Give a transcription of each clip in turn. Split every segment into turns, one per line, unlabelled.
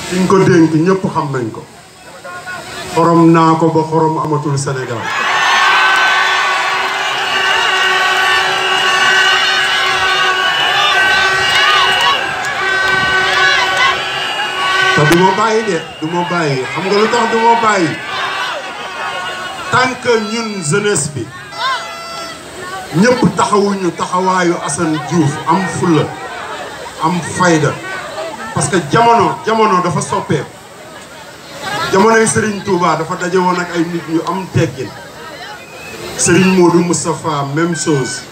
ki ñu ko dénk ñëpp xam nañ ko xorom naa ko ba xorom amatul Sénégal te du ma bàyyi de du ma bàyyi xam nga lu tax du ma bàyyi tant que ñun jeunesse bi ñëpp taxawuñu taxawaayu Assane Diouf am fulla am fayda parce que jamono dafa soppeeku jamonoy Serigne Touba dafa daje woon ak ay nit ñu am teggin Serigne Modou Moustapha même chose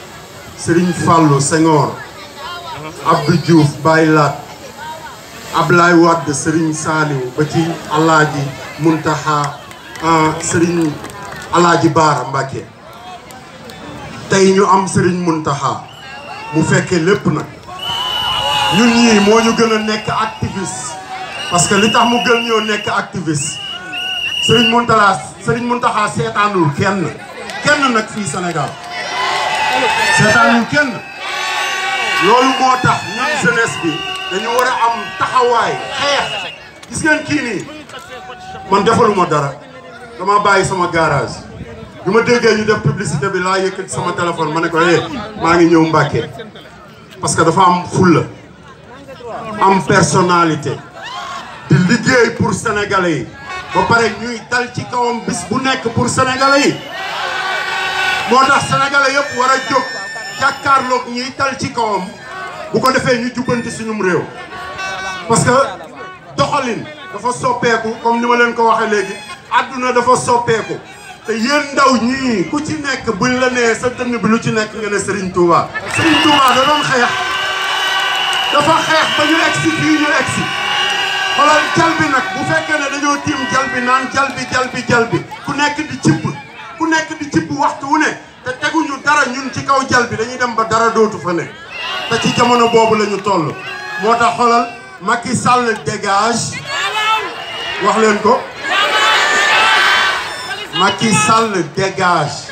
Serigne Fallou Senghor Abdou Diouf Baye Lat Ablaye Wade Serigne Saliou ba ci Alaaji Muntaxa Serigne Alaaji Baara Mbàkke tey ñu am Serigne Muntaxa mu fekkee lépp nag ñun ñii moo ñu gën a nekk activiste parce que li tax mu gën ñoo nekk activiste Serigne Muntaxa seetaanul kenn nag fii Sénégal seetaanul kenn loolu moo tax ñun jeunesse bi dañu war a am taxawaay xeex gis ngeen kii nii man defaluma dara dama bàyyi sama garage bi ma déggee ñu def publicité bi laa yëkkati sama téléphone ma ne ko maa ngi ñëw Mbàkke parce que dafa am fulla am personnalité di liggéey pour sénégalais yi ba pare ñuy dal ci kawam bis bu nekk pour sénégalais yi moo tax sénégalais yëpp war a jóg jàkkaarloog ñuy dal ci kawam bu ko defee ñu jubbanti suñum réew parce que doxalin dafa soppeeku comme ni ma leen ko waxee léegi àdduna dafa soppeeku te yéen ndaw ñii ku ci nekk buñ la nee sa dënn bi lu ci nekk nga ne Serigne Touba Serigne Touba da doon xeex dafa xeex ba ñu egsi fii ñu egsi xoolal jal bi nag bu fekkee ne dañoo tiim jal bi naan jal bi ku nekk di cibb waxtu wu ne te teguñu dara ñun ci kaw jal bi dañuy dem ba dara dootu fa ne te ci jamono boobu la ñu toll moo tax xoolal Macky Sall dégage wax leen ko Macky Sall dégage